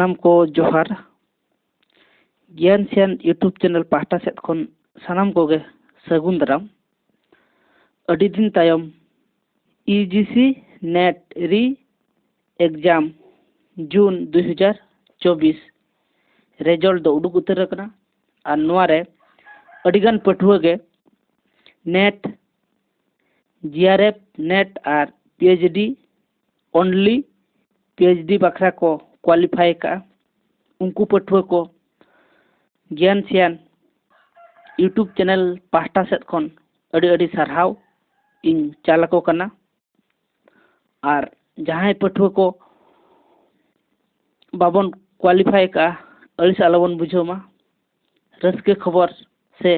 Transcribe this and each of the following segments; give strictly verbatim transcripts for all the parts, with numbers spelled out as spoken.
ᱥᱟᱱᱟᱢ ᱠᱚ ᱡᱚᱦᱟᱨ᱾ ᱜᱮᱭᱟᱱ ᱥᱮᱭᱟᱱ YouTube ᱪᱮᱱᱮᱞ ᱯᱟᱦᱴᱟ ᱥᱮᱫ ᱠᱷᱚᱱ ᱥᱟᱱᱟᱢ ᱠᱚᱜᱮ ᱥᱟᱹᱜᱩᱱ ᱫᱟᱨᱟᱢ᱾ ᱟᱹᱰᱤ ᱫᱤᱱ ᱛᱟᱭᱚᱢ ᱤᱭᱩ ᱡᱤ ᱥᱤ ᱱᱮᱴ ᱨᱤ ᱮᱠᱡᱟᱢ ᱡᱩᱱ ᱫᱩ ᱦᱟᱡᱟᱨ ᱪᱚᱵᱵᱤᱥ ᱨᱮᱡᱟᱞᱴ ᱫᱚ ᱩᱰᱩᱠ ᱩᱛᱟᱹᱨ ᱟᱠᱟᱱᱟ᱾ ᱟᱨ ᱱᱚᱣᱟ ᱨᱮ ᱟᱹᱰᱤᱜᱟᱱ ᱯᱟᱹᱴᱷᱩᱣᱟᱹ ᱜᱮ net, J R F, net ᱟᱨ P H D only P H D ᱵᱟᱠᱷᱨᱟ ᱠᱚ ᱠᱳᱣᱟᱞᱤᱯᱷᱟᱭ ᱟᱠᱟᱫᱼᱟ᱾ ᱩᱱᱠᱩ ᱯᱟᱹᱴᱷᱩᱣᱟᱹ ᱠᱚ ᱜᱮᱭᱟᱱ ᱥᱮᱭᱟᱱ YouTube ᱪᱮᱱᱮᱞ ᱯᱟᱦᱴᱟ ᱥᱮᱫ ᱠᱷᱚᱱ ᱟᱹᱰᱤ ᱟᱹᱰᱤ ᱥᱟᱨᱦᱟᱣ ᱤᱧ ᱪᱟᱞ ᱟᱠᱚ ᱠᱟᱱᱟ᱾ ᱟᱨ ᱡᱟᱦᱟᱸᱭ ᱯᱟᱹᱴᱷᱩᱣᱟᱹ ᱠᱚ ᱵᱟᱵᱚᱱ ᱠᱳᱣᱟᱞᱤᱯᱷᱟᱭ ᱟᱠᱟᱫᱼᱟ, ᱟᱹᱲᱤᱥ ᱟᱞᱚᱵᱚᱱ ᱵᱩᱡᱷᱟᱹᱣ ᱢᱟ᱾ ᱨᱟᱹᱥᱠᱟᱹ ᱠᱷᱚᱵᱚᱨ ᱥᱮ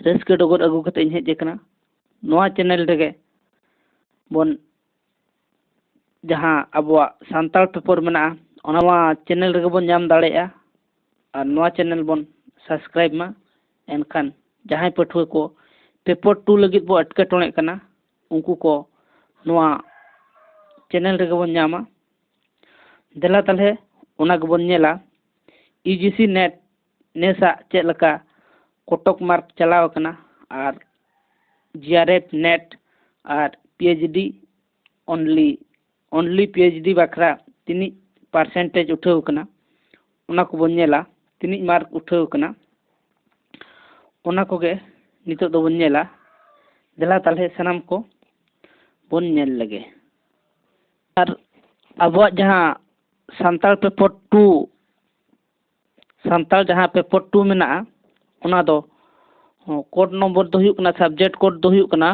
ᱨᱟᱹᱥᱠᱟᱹ ᱰᱚᱜᱚᱨ ᱟᱹᱜᱩ ᱠᱟᱛᱮ ᱤᱧ ᱦᱮᱡ ᱟᱠᱟᱱᱟ᱾ ᱱᱚᱣᱟ ᱪᱮᱱᱮᱞ ᱨᱮᱜᱮ ᱵᱚᱱ, ᱡᱟᱦᱟᱸ ᱟᱵᱚᱣᱟᱜ ᱥᱟᱱᱛᱟᱲ ᱯᱮᱯᱟᱨ ᱢᱮᱱᱟᱜᱼᱟ, ᱚᱱᱟ ᱱᱚᱣᱟ ᱪᱮᱱᱮᱞ ᱨᱮᱜᱮ ᱵᱚᱱ ᱧᱟᱢ ᱫᱟᱲᱮᱭᱟᱜᱼᱟ᱾ ᱟᱨ ᱱᱚᱣᱟ ᱪᱮᱱᱮᱞ ᱵᱚᱱ ᱥᱟᱵᱥᱠᱨᱟᱭᱤᱵ ᱢᱟ᱾ ᱮᱱᱠᱷᱟᱱ ᱡᱟᱦᱟᱸᱭ ᱯᱟᱹᱴᱷᱩᱣᱟᱹ ᱠᱚ ᱯᱮᱯᱟᱨ ᱴᱩ ᱞᱟᱹᱜᱤᱫ ᱵᱚ ᱮᱴᱠᱮᱴᱚᱬᱮᱜ ᱠᱟᱱᱟ, ᱩᱱᱠᱩ ᱠᱚ ᱱᱚᱣᱟ ᱪᱮᱱᱮᱞ ᱨᱮᱜᱮ ᱵᱚᱱ ᱧᱟᱢᱟ᱾ ᱫᱮᱞᱟ ᱛᱟᱦᱞᱮ ᱚᱱᱟ ᱜᱮᱵᱚᱱ ᱧᱮᱞᱟ, ᱤᱭᱩ ᱡᱤ ᱥᱤ ᱱᱮᱴ ᱱᱮᱥᱟᱜ ᱪᱮᱫ ᱞᱮᱠᱟ ᱠᱚᱴᱚᱠ ᱢᱟᱨᱠ ᱪᱟᱞᱟᱣ ᱟᱠᱟᱱᱟ ᱟᱨ ᱡᱤ ᱟᱨ ᱮᱯᱷ, ᱱᱮᱴ ᱟᱨ P H D only, only P H D ᱵᱟᱠᱷᱨᱟ ᱛᱤᱱᱤᱡ ᱯᱟᱨᱥᱮᱱᱴᱮᱡᱽ ᱩᱴᱷᱟᱹᱣ ᱟᱠᱟᱱᱟ, ᱚᱱᱟ ᱠᱚᱵᱚᱱ ᱧᱮᱞᱟ᱾ ᱛᱤᱱᱤᱡ ᱢᱟᱨᱠ ᱩᱴᱷᱟᱹᱣ ᱟᱠᱟᱱᱟ, ᱚᱱᱟ ᱠᱚᱜᱮ ᱱᱤᱛᱚᱜ ᱫᱚᱵᱚᱱ ᱧᱮᱞᱟ᱾ ᱫᱮᱞᱟ ᱛᱟᱦᱞᱮ ᱥᱟᱱᱟᱢ ᱠᱚ ᱵᱚᱱ ᱧᱮᱞ ᱞᱮᱜᱮ᱾ ᱟᱨ ᱟᱵᱚᱣᱟᱜ ᱡᱟᱦᱟᱸ ᱥᱟᱱᱛᱟᱲ ᱯᱮᱯᱟᱨ ᱴᱩ, ᱥᱟᱱᱛᱟᱲ ᱡᱟᱦᱟᱸ ᱯᱮᱯᱟᱨ ᱴᱩ ᱢᱮᱱᱟᱜᱼᱟ, ᱚᱱᱟ ᱫᱚ ᱠᱳᱰ ᱱᱚᱢᱵᱚᱨ ᱫᱚ ᱦᱩᱭᱩᱜ ᱠᱟᱱᱟ, ᱥᱟᱵᱡᱮᱠᱴ ᱠᱳᱰ ᱫᱚ ᱦᱩᱭᱩᱜ ᱠᱟᱱᱟ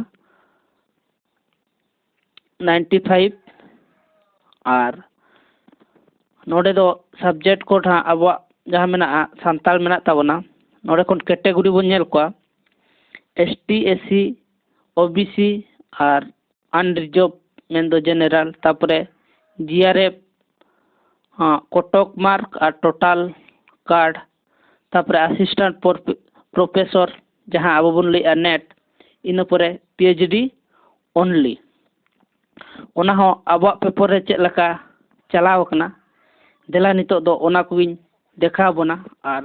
ᱱᱟᱭᱤᱱᱴᱤ ᱯᱷᱟᱭᱤᱵᱷ᱾ ᱟᱨ ᱱᱚᱰᱮ ᱫᱚ ᱥᱟᱵᱡᱮᱠᱴ ᱠᱳᱰ ᱦᱟᱸᱜ ᱟᱵᱚᱣᱟᱜ ᱡᱟᱦᱟᱸ ᱢᱮᱱᱟᱜᱼᱟ, ᱥᱟᱱᱛᱟᱲ ᱢᱮᱱᱟᱜ ᱛᱟᱵᱚᱱᱟ, ᱱᱚᱰᱮ ᱠᱷᱚᱱ ᱠᱮᱴᱮᱜᱚᱨᱤ ᱵᱚᱱ ᱧᱮᱞ ᱠᱚᱣᱟ, S T, S C, O B C ᱟᱨ ᱟᱱᱨᱤᱡᱟᱨᱵᱷ, ᱢᱮᱱᱫᱚ ᱡᱮᱱᱟᱨᱮᱞ, ᱛᱟᱨᱯᱚᱨᱮ ᱡᱤ ᱟᱨ ᱮᱯᱷ, ᱦᱚᱸ, ᱠᱚᱴᱚᱠ ᱢᱟᱨᱠ ᱟᱨ ᱴᱳᱴᱟᱞ ᱠᱟᱨᱰ, ᱛᱟᱨᱯᱚᱨᱮ ᱟᱥᱤᱥᱴᱮᱱᱴ ᱯᱨᱚᱯᱷᱮᱥᱚᱨ ᱡᱟᱦᱟᱸ ᱟᱵᱚ ᱵᱚᱱ ᱞᱟᱹᱭᱮᱜᱼᱟ ᱱᱮᱴ, ᱤᱱᱟᱹ ᱯᱚᱨᱮ ᱯᱤ ᱮᱭᱤᱪ ᱰᱤ ᱚᱱᱞᱤ᱾ ᱚᱱᱟ ᱦᱚᱸ ᱟᱵᱚᱣᱟᱜ ᱯᱮᱯᱟᱨ ᱨᱮ ᱪᱮᱫ ᱞᱮᱠᱟ ᱪᱟᱞᱟᱣ ᱟᱠᱟᱱᱟ, ᱫᱮᱞᱟ ᱱᱤᱛᱚᱜ ᱫᱚ ᱚᱱᱟ ᱠᱚᱜᱮᱧ ᱫᱮᱠᱷᱟᱣ ᱟᱵᱚᱱᱟ᱾ ᱟᱨ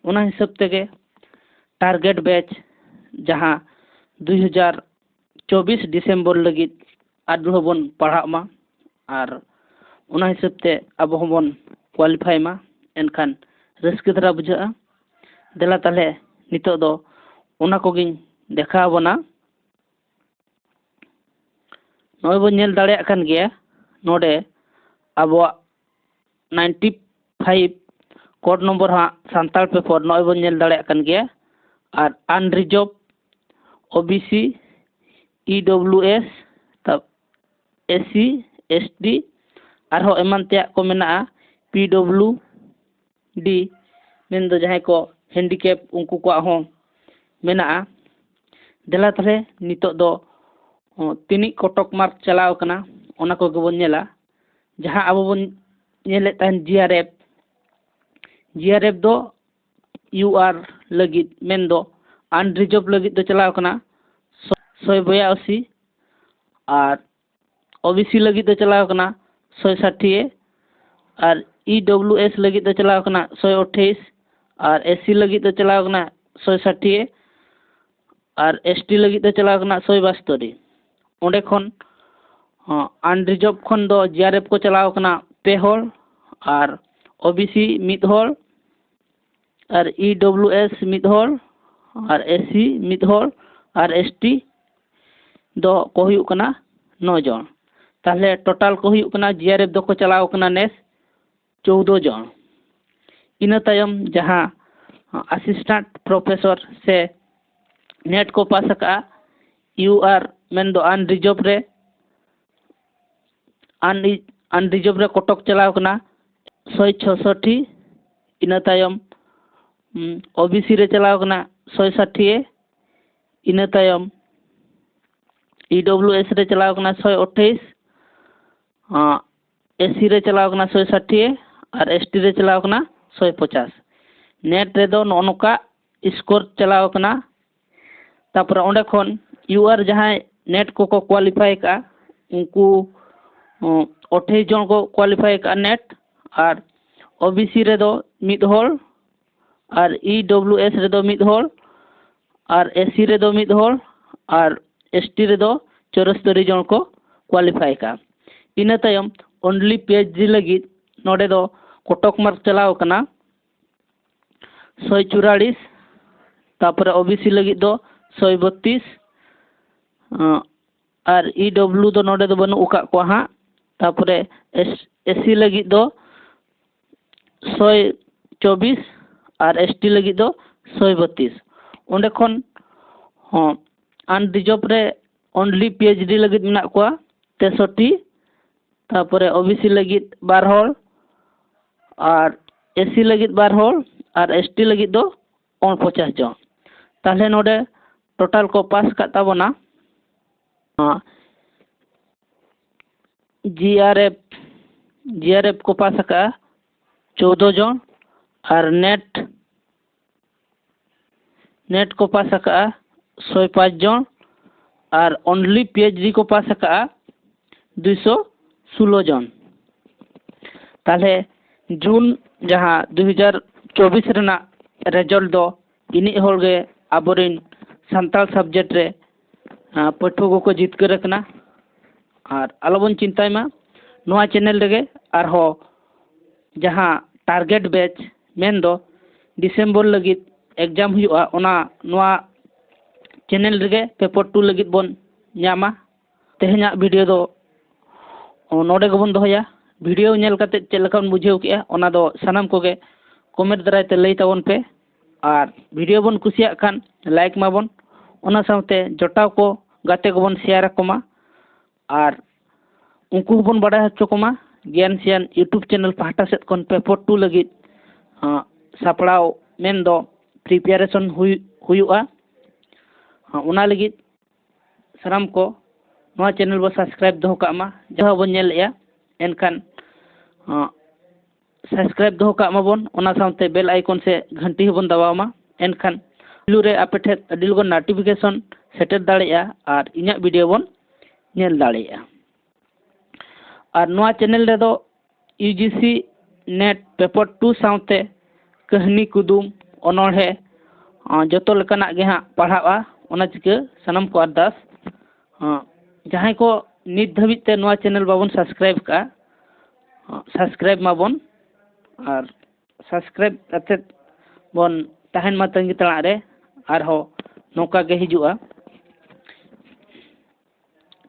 ᱚᱱᱟ ᱦᱤᱥᱟᱹᱵ ᱛᱮᱜᱮ ᱴᱟᱨᱜᱮᱴ ᱵᱮᱪ ᱡᱟᱦᱟᱸ ᱫᱩᱭ ᱦᱟᱡᱟᱨ ᱪᱚᱵᱵᱤᱥ ᱰᱤᱥᱮᱢᱵᱚᱨ ᱞᱟᱹᱜᱤᱫ ᱟᱨ ᱫᱩᱦᱟᱹ ᱵᱚᱱ ᱯᱟᱲᱦᱟᱜ ᱢᱟ, ᱟᱨ ᱚᱱᱟ ᱦᱤᱥᱟᱹᱵ ᱛᱮ ᱟᱵᱚ ᱦᱚᱸᱵᱚᱱ ᱠᱳᱣᱟᱞᱤᱯᱷᱟᱭ ᱢᱟ, ᱮᱱᱠᱷᱟᱱ ᱨᱟᱹᱥᱠᱟᱹ ᱫᱷᱟᱨᱟ ᱵᱩᱡᱷᱟᱹᱜᱼᱟ᱾ ᱫᱮᱞᱟ ᱛᱟᱦᱞᱮ ᱱᱤᱛᱚᱜ ᱫᱚ ᱚᱱᱟ ᱠᱚᱜᱮᱧ ᱫᱮᱠᱷᱟᱣ ᱟᱵᱚᱱᱟ᱾ ᱱᱚᱜᱼᱚᱭ ᱵᱚᱱ ᱧᱮᱞ ᱫᱟᱲᱮᱭᱟᱜ ᱠᱟᱱ ᱜᱮᱭᱟ, ᱱᱚᱰᱮ ᱟᱵᱚᱣᱟᱜ ᱱᱟᱭᱤᱱᱴᱤ ᱯᱷᱟᱭᱤᱵᱷ ᱠᱳᱰ ᱱᱚᱢᱵᱚᱨ ᱦᱟᱸᱜ ᱥᱟᱱᱛᱟᱲ ᱯᱮᱯᱚᱨ ᱱᱚᱜᱼᱚᱭ ᱵᱚᱱ ᱧᱮᱞ ᱫᱟᱲᱮᱭᱟᱜ ᱠᱟᱱ ᱜᱮᱭᱟ᱾ ᱟᱨ unreserved, OBC, E W S, S C, S T, ᱟᱨᱦᱚᱸ ᱮᱢᱟᱱ ᱛᱮᱭᱟᱜ ᱠᱚ ᱢᱮᱱᱟᱜᱼᱟ, ᱯᱤ ᱰᱚᱵᱞᱤᱭᱩ ᱰᱤ, ᱢᱮᱱᱫᱚ ᱡᱟᱦᱟᱸᱭ ᱠᱚ ᱦᱮᱱᱰᱤᱠᱮᱯ, ᱩᱱᱠᱩ ᱠᱚᱣᱟᱜ ᱦᱚᱸ ᱢᱮᱱᱟᱜᱼᱟ᱾ ᱫᱮᱞᱟ ᱛᱟᱦᱞᱮ ᱱᱤᱛᱚᱜ ᱫᱚ ᱚ, ᱛᱤᱱᱤᱡ ᱠᱚᱴᱚᱠ ᱢᱟᱨᱠ ᱪᱟᱞᱟᱣ ᱠᱟᱱᱟ, ᱚᱱᱟ ᱠᱚᱜᱮ ᱵᱚᱱ ᱧᱮᱞᱟ᱾ ᱡᱟᱦᱟᱸ ᱟᱵᱚ ᱵᱚᱱ ᱧᱮᱞᱮᱫ ᱛᱟᱦᱮᱱ ᱡᱤ ᱟᱨ ᱮᱯᱷ, ᱡᱤ ᱟᱨ ᱮᱯᱷ ᱫᱚ ᱤᱭᱩ ᱟᱨ ᱞᱟᱹᱜᱤᱫ, ᱢᱮᱱᱫᱚ ᱟᱱᱨᱤᱡᱟᱨᱵᱷ ᱞᱟᱹᱜᱤᱫ ᱫᱚ ᱪᱟᱞᱟᱣ ᱠᱟᱱᱟ ᱥᱚ-, ᱥᱚᱭ ᱵᱚᱭᱟᱥᱤ, ᱟᱨ ᱳᱵᱤᱥᱤ ᱞᱟᱹᱜᱤᱫ ᱫᱚ ᱪᱟᱞᱟᱣ ᱠᱟᱱᱟ ᱥᱚᱭ ᱥᱟᱴᱷᱤᱭᱮ, ᱟᱨ ᱤ ᱰᱚᱵᱞᱤᱭᱩ ᱮᱥ ᱞᱟᱹᱜᱤᱫ ᱫᱚ ᱪᱟᱞᱟᱣ ᱠᱟᱱᱟ ᱥᱚᱭ ᱟᱴᱷᱟᱭᱤᱥ, ᱟᱨ ᱮᱥ ᱥᱤ ᱞᱟᱹᱜᱤᱫ ᱫᱚ ᱪᱟᱞᱟᱣ ᱠᱟᱱᱟ ᱥᱚᱭ ᱥᱟᱴᱷᱤᱭᱮ, ᱟᱨ ᱮᱥ ᱴᱤ ᱞᱟᱹᱜᱤᱫ ᱫᱚ ᱪᱟᱞᱟᱣ ᱠᱟᱱᱟ ᱥᱚᱭ ᱵᱟᱥᱛᱚᱨᱤ᱾ ᱚᱸᱰᱮ ᱠᱷᱚᱱ ᱟᱱᱨᱤᱡᱟᱨᱵᱷ ᱠᱷᱚᱱ ᱫᱚ ᱡᱤ ᱟᱨ ᱮᱯᱷ ᱠᱚ ᱪᱟᱞᱟᱣ ᱠᱟᱱᱟ ᱯᱮ ᱦᱚᱲ, ᱟᱨ ᱳᱵᱤᱥᱤ ᱢᱤᱫ ᱦᱚᱲ, ᱟᱨ ᱤ ᱰᱚᱵᱞᱤᱭᱩ ᱮᱥ ᱢᱤᱫ ᱦᱚᱲ, ᱟᱨ ᱮᱥ ᱥᱤ ᱢᱤᱫ ᱦᱚᱲ, ᱟᱨ ᱮᱥ ᱴᱤ ᱫᱚ ᱠᱚ ᱦᱩᱭᱩᱜ ᱠᱟᱱᱟ ᱱᱚ ᱡᱚᱱ᱾ ᱛᱟᱦᱞᱮ ᱴᱳᱴᱟᱞ ᱠᱚ ᱦᱩᱭᱩᱜ ᱠᱟᱱᱟ, ᱡᱤ ᱟᱨ ᱮᱯᱷ ᱫᱚᱠᱚ ᱪᱟᱞᱟᱣ ᱠᱟᱱᱟ ᱱᱮᱥ ᱪᱳᱫᱽᱫᱳ ᱡᱚᱱ᱾ ᱤᱱᱟᱹ ᱛᱟᱭᱚᱢ ᱡᱟᱦᱟᱸ ᱟᱥᱤᱥᱴᱮᱱᱴ ᱯᱨᱚᱯᱷᱮᱥᱚᱨ ᱥᱮ ᱱᱮᱴ ᱠᱚ ᱯᱟᱥ ᱟᱠᱟᱫᱼᱟ, ᱤᱭᱩ ᱟᱨ ᱢᱮᱱᱫᱚ ᱟᱱᱨᱤᱡᱟᱨᱵᱷ ᱨᱮ, ᱟᱱ-, ᱟᱱᱨᱤᱡᱟᱨᱵᱷ ᱨᱮ ᱠᱚᱴᱚᱠ ᱪᱟᱞᱟᱣ ᱠᱟᱱᱟ ᱥᱚᱭ ᱪᱷᱚᱥᱚᱴᱴᱤ, ᱤᱱᱟᱹ ᱛᱟᱭᱚᱢ ᱳᱵᱤᱥᱤ ᱨᱮ ᱪᱟᱞᱟᱣ ᱠᱟᱱᱟ ᱥᱚᱭ ᱥᱟᱴᱷᱤᱭᱮ, ᱤᱱᱟᱹ ᱛᱟᱭᱚᱢ ᱤ ᱰᱚᱵᱞᱤᱭᱩ ᱮᱥ ᱨᱮ ᱪᱟᱞᱟᱣ ᱠᱟᱱᱟ ᱥᱚᱭ ᱟᱴᱷᱟᱭᱤᱥ, ᱮᱥ ᱥᱤ ᱨᱮ ᱪᱟᱞᱟᱣ ᱠᱟᱱᱟ ᱥᱚᱭ ᱥᱟᱴᱷᱤᱭᱮ, ᱟᱨ ᱮᱥ ᱴᱤ ᱨᱮ ᱪᱟᱞᱟᱣ ᱠᱟᱱᱟ ᱥᱚᱭ ᱯᱚᱪᱟᱥ᱾ ᱱᱮᱴ ᱨᱮᱫᱚ ᱱᱚᱜᱼᱚ ᱱᱚᱝᱠᱟ ᱥᱠᱳᱨ ᱪᱟᱞᱟᱣ ᱠᱟᱱᱟ᱾ ᱛᱟᱯᱚᱨᱮ ᱚᱸᱰᱮ ᱠᱷᱚᱱ ᱤᱭᱩ ᱟᱨ ᱡᱟᱦᱟᱸᱭ ᱱᱮᱴ ᱠᱚᱠᱚ ᱠᱳᱣᱟᱞᱤᱯᱷᱟᱭ ᱠᱟᱜᱼᱟ, ᱩᱱᱠᱩ, ᱚ, ᱟᱴᱷᱟᱭᱤᱥ ᱡᱚᱱ ᱠᱚ ᱠᱳᱣᱟᱞᱤᱯᱷᱟᱭ ᱠᱟᱜᱼᱟ ᱱᱮᱴ, ᱟᱨ ᱳᱵᱤᱥᱤ ᱨᱮᱫᱚ ᱢᱤᱫ ᱦᱚᱲ, ᱟᱨ ᱤᱰᱚᱵᱞᱤᱭᱩᱮᱥ ᱨᱮᱫᱚ ᱢᱤᱫ ᱦᱚᱲ, ᱟᱨ ᱮᱥᱤ ᱨᱮᱫᱚ ᱢᱤᱫ ᱦᱚᱲ, ᱟᱨ ᱮᱥᱴᱤ ᱨᱮᱫᱚ ᱪᱚᱨᱚᱥᱛᱚᱨᱤ ᱡᱚᱱ ᱠᱚ ᱠᱳᱣᱟᱞᱤᱯᱷᱟᱭ ᱠᱟᱜᱼᱟ᱾ ᱤᱱᱟᱹ ᱛᱟᱭᱚᱢ ᱚᱱᱞᱤ ᱯᱤ ᱮᱭᱤᱪ ᱰᱤ ᱞᱟᱹᱜᱤᱫ ᱱᱚᱰᱮ ᱫᱚ ᱠᱚᱴᱚᱠ ᱢᱟᱨᱠ ᱪᱟᱞᱟᱣ ᱠᱟᱱᱟ ᱥᱚᱭ ᱪᱩᱨᱟᱲᱤᱥ, ᱛᱟᱯᱚᱨᱮ ᱳᱵᱤᱥᱤ ᱞᱟᱹᱜᱤᱫ ᱫᱚ ᱥᱚᱭ ᱵᱚᱛᱛᱤᱥ, ᱟᱨ ᱤᱰᱚᱵᱞᱤᱭᱩ ᱫᱚ ᱱᱚᱰᱮ ᱫᱚ ᱵᱟᱹᱱᱩᱜ ᱟᱠᱟᱫ ᱠᱚᱣᱟ ᱦᱟᱸᱜ᱾ ᱛᱟᱯᱚᱨᱮ ᱮᱥ ᱮᱥᱤ ᱞᱟᱹᱜᱤᱫ ᱫᱚ ᱥᱚᱭ ᱪᱚᱵᱵᱤᱥ ᱟᱨ ᱮᱥᱴᱤ ᱞᱟᱹᱜᱤᱫ ᱫᱚ ᱥᱚᱭ ᱵᱚᱛᱛᱤᱥ᱾ ᱚᱸᱰᱮ ᱠᱷᱚᱱ ᱦᱚᱸ ᱟᱱᱨᱤᱡᱟᱨᱵᱷ ᱨᱮ ᱚᱱᱞᱤ ᱯᱤ ᱮᱭᱤᱪ ᱰᱤ ᱞᱟᱹᱜᱤᱫ ᱢᱮᱱᱟᱜ ᱠᱚᱣᱟ ᱛᱮᱥᱚᱴᱴᱤ, ᱛᱟᱯᱚᱨᱮ ᱳᱵᱤᱥᱤ ᱞᱟᱹᱜᱤᱫ ᱵᱟᱨ ᱦᱚᱲ, ᱟᱨ ᱮᱥᱤ ᱞᱟᱹᱜᱤᱫ ᱵᱟᱨ ᱦᱚᱲ, ᱟᱨ ᱮᱥᱴᱤ ᱞᱟᱹᱜᱤᱫ ᱫᱚ ᱩᱱᱯᱚᱪᱟᱥ ᱡᱚᱱ᱾ ᱛᱟᱦᱚᱞᱮ ᱱᱚᱰᱮ ᱴᱳᱴᱟᱞ ᱠᱚ ᱯᱟᱥ ᱟᱠᱟᱫ ᱛᱟᱵᱚᱱᱟ, ᱡᱤ ᱟᱨ ᱮᱯᱷ, ᱡᱤ ᱟᱨ ᱮᱯᱷ ᱠᱚ ᱯᱟᱥ ᱟᱠᱟᱫᱼᱟ ᱪᱳᱫᱽᱫᱳ ᱡᱚᱱ, ᱟᱨ ᱱᱮᱴ, ᱱᱮᱴ ᱠᱚ ᱯᱟᱥ ᱟᱠᱟᱫᱼᱟ ᱥᱚᱭ ᱯᱟᱸᱪ ᱡᱚᱱ, ᱟᱨ ᱚᱱᱞᱤ ᱯᱤ ᱮᱭᱤᱪ ᱰᱤ ᱠᱚ ᱯᱟᱥ ᱟᱠᱟᱫᱼᱟ ᱫᱩᱭᱥᱚ ᱥᱳᱞᱳ ᱡᱚᱱ᱾ ᱛᱟᱦᱚᱞᱮ ᱡᱩᱱ ᱡᱟᱦᱟᱸ ᱫᱩ ᱦᱟᱡᱟᱨ ᱪᱚᱵᱵᱤᱥ ᱨᱮᱱᱟᱜ ᱨᱮᱡᱟᱞᱴ ᱫᱚ ᱤᱱᱟᱹᱜ ᱦᱚᱲ ᱜᱮ ᱟᱵᱚᱨᱮᱱ ᱥᱟᱱᱛᱟᱲ ᱥᱟᱵᱡᱮᱠᱴ ᱨᱮ, ᱟᱸ, ᱯᱟᱹᱴᱷᱩᱣᱟᱹ ᱠᱚᱠᱚ ᱡᱤᱛᱠᱟᱹᱨ ᱟᱠᱟᱱᱟ᱾ ᱟᱨ ᱟᱞᱚᱵᱚᱱ ᱪᱤᱱᱛᱟᱭ ᱢᱟ, ᱱᱚᱣᱟ ᱪᱮᱱᱮᱞ ᱨᱮᱜᱮ ᱟᱨᱦᱚᱸ ᱡᱟᱦᱟᱸ ᱴᱟᱨᱜᱮᱴ ᱵᱮᱪ ᱢᱮᱱᱫᱚ ᱰᱤᱥᱮᱢᱵᱚᱨ ᱞᱟᱹᱜᱤᱫ ᱮᱠᱡᱟᱢ ᱦᱩᱭᱩᱜᱼᱟ, ᱚᱱᱟ ᱱᱚᱣᱟ ᱪᱮᱱᱮᱞ ᱨᱮᱜᱮ ᱯᱮᱯᱟᱨ ᱴᱩ ᱞᱟᱹᱜᱤᱫ ᱵᱚᱱ ᱧᱟᱢᱟ᱾ ᱛᱮᱦᱮᱧᱟᱜ ᱵᱷᱤᱰᱤᱭᱳ ᱫᱚ ᱱᱚᱰᱮ ᱜᱮᱵᱚᱱ ᱫᱚᱦᱚᱭᱟ᱾ ᱵᱷᱤᱰᱤᱭᱳ ᱧᱮᱞ ᱠᱟᱛᱮ ᱪᱮᱫ ᱞᱮᱠᱟ ᱵᱚᱱ ᱵᱩᱡᱷᱟᱹᱣ ᱠᱮᱜᱼᱟ, ᱚᱱᱟ ᱫᱚ ᱥᱟᱱᱟᱢ ᱠᱚᱜᱮ ᱠᱚᱢᱮᱱᱴ ᱫᱟᱨᱟᱭ ᱛᱮ ᱞᱟᱹᱭ ᱛᱟᱵᱚᱱ ᱯᱮ᱾ ᱟᱨ ᱵᱷᱤᱰᱤᱭᱳ ᱵᱚᱱ ᱠᱩᱥᱤᱭᱟᱜ ᱠᱷᱟᱱ ᱞᱟᱭᱤᱠ ᱢᱟᱵᱚᱱ, ᱚᱱᱟ ᱥᱟᱶᱛᱮ ᱡᱚᱴᱟᱣ ᱠᱚ, ᱜᱟᱛᱮ ᱠᱚᱵᱚᱱ ᱥᱮᱭᱟᱨ ᱟᱠᱚ ᱢᱟ᱾ ᱟᱨ ᱩᱱᱠᱩ ᱦᱚᱸᱵᱚᱱ ᱵᱟᱲᱟᱭ ᱦᱚᱪᱚ ᱠᱚᱢᱟ ᱜᱮᱭᱟᱱ ᱥᱮᱭᱟᱱ ᱤᱭᱩᱴᱩᱵᱽ ᱪᱮᱱᱮᱞ ᱯᱟᱦᱴᱟ ᱥᱮᱫ ᱠᱷᱚᱱ ᱯᱮᱯᱟᱨ ᱴᱩ ᱞᱟᱹᱜᱤᱫ, ᱟᱸ, ᱥᱟᱯᱲᱟᱣ ᱢᱮᱱᱫᱚ ᱯᱨᱤᱯᱟᱨᱮᱥᱚᱱ ᱦᱩᱭ-, ᱦᱩᱭᱩᱜᱼᱟ᱾ ᱟᱸ, ᱚᱱᱟ ᱞᱟᱹᱜᱤᱫ ᱥᱟᱱᱟᱢ ᱠᱚ ᱱᱚᱣᱟ ᱪᱮᱱᱮᱞ ᱵᱚ ᱥᱟᱵᱥᱠᱨᱟᱭᱤᱵ ᱫᱚᱦᱚ ᱠᱟᱜ ᱢᱟ, ᱡᱟᱦᱟᱸ ᱵᱚᱱ ᱧᱮᱞᱮᱫᱼᱟ᱾ ᱮᱱᱠᱷᱟᱱ, ᱟᱸ, ᱥᱟᱵᱥᱠᱨᱟᱭᱤᱵ ᱫᱚᱦᱚ ᱠᱟᱜ ᱢᱟᱵᱚᱱ, ᱚᱱᱟ ᱥᱟᱶᱛᱮ ᱵᱮᱞ ᱟᱭᱠᱚᱱ ᱥᱮ ᱜᱷᱟᱱᱴᱤ ᱦᱚᱸᱵᱚᱱ ᱫᱟᱵᱟᱣ ᱢᱟ᱾ ᱮᱱᱠᱷᱟᱱ ᱯᱩᱭᱞᱩ ᱨᱮ ᱟᱯᱮ ᱴᱷᱮᱱ ᱟᱹᱰᱤ ᱞᱚᱜᱚᱱ ᱱᱳᱴᱤᱯᱷᱤᱠᱮᱥᱚᱱ ᱥᱮᱴᱮᱨ ᱫᱟᱲᱮᱭᱟᱜᱼᱟ ᱟᱨ ᱤᱧᱟᱹᱜ ᱵᱷᱤᱰᱤᱭᱳ ᱵᱚᱱ ᱧᱮᱞ ᱫᱟᱲᱮᱭᱟᱜᱼᱟ᱾ ᱟᱨ ᱱᱚᱣᱟ ᱪᱮᱱᱮᱞ ᱨᱮᱫᱚ U G C NET paper two ᱥᱟᱶᱛᱮ ᱠᱟᱹᱦᱱᱤ, ᱠᱩᱫᱩᱢ, ᱚᱱᱚᱬᱦᱮ, ᱟᱸ, ᱡᱚᱛᱚ ᱞᱮᱠᱟᱱᱟᱜ ᱜᱮ ᱦᱟᱸᱜ ᱯᱟᱲᱦᱟᱜᱼᱟ᱾ ᱚᱱᱟ ᱪᱤᱠᱟᱹ ᱥᱟᱱᱟᱢ ᱠᱚ ᱟᱨᱫᱟᱥ, ᱟᱸ, ᱡᱟᱦᱟᱸᱭ ᱠᱚ ᱱᱤᱛ ᱫᱷᱟᱹᱵᱤᱡ ᱛᱮ ᱱᱚᱣᱟ ᱪᱮᱱᱮᱞ ᱵᱟᱵᱚᱱ ᱥᱟᱵᱥᱠᱨᱟᱭᱤᱵ ᱠᱟᱜᱼᱟ, ᱟᱸ, ᱥᱟᱵᱥᱠᱨᱟᱭᱤᱵ ᱢᱟᱵᱚᱱ᱾ ᱟᱨ ᱥᱟᱵᱥᱠᱨᱟᱭᱤᱵ ᱠᱟᱛᱮᱫ ᱵᱚᱱ ᱛᱟᱦᱮᱱ ᱢᱟ ᱛᱟᱺᱜᱤ ᱛᱟᱲᱟᱜ ᱨᱮ, ᱟᱨᱦᱚᱸ ᱱᱚᱝᱠᱟ ᱜᱮ ᱦᱤᱡᱩᱜᱼᱟ᱾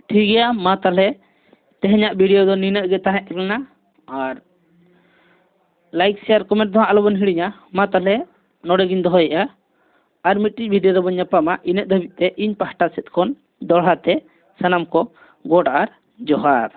ᱴᱷᱤᱠ ᱜᱮᱭᱟ, ᱢᱟ ᱛᱟᱦᱚᱞᱮ ᱛᱮᱦᱮᱧᱟᱜ ᱵᱷᱤᱰᱤᱭᱳ ᱫᱚ ᱱᱤᱱᱟᱹᱜ ᱜᱮ ᱛᱟᱦᱮᱸ ᱠᱟᱱᱟ᱾ ᱟᱨ ᱞᱟᱭᱤᱠ, ᱥᱮᱭᱟᱨ, ᱠᱚᱢᱮᱱᱴ ᱫᱚ ᱦᱟᱸᱜ ᱟᱞᱚᱵᱚᱱ ᱦᱤᱲᱤᱧᱟ᱾ ᱢᱟ ᱛᱟᱦᱚᱞᱮ ᱱᱚᱰᱮ ᱜᱤᱧ ᱫᱚᱦᱚᱭᱮᱫᱼᱟ, ᱟᱨ ᱢᱤᱫᱴᱤᱡ ᱵᱷᱤᱰᱤᱭᱳ ᱨᱮᱵᱚᱱ ᱧᱟᱯᱟᱢᱟ᱾ ᱤᱱᱟᱹᱜ ᱫᱷᱟᱹᱵᱤᱡ ᱛᱮ ᱤᱧ ᱯᱟᱦᱴᱟ ᱥᱮᱫ ᱠᱷᱚᱱ ᱫᱚᱦᱲᱟ ᱛᱮ ᱥᱟᱱᱟᱢ ᱠᱚ ᱜᱚᱰ ᱟᱨ ᱡᱚᱦᱟᱨ᱾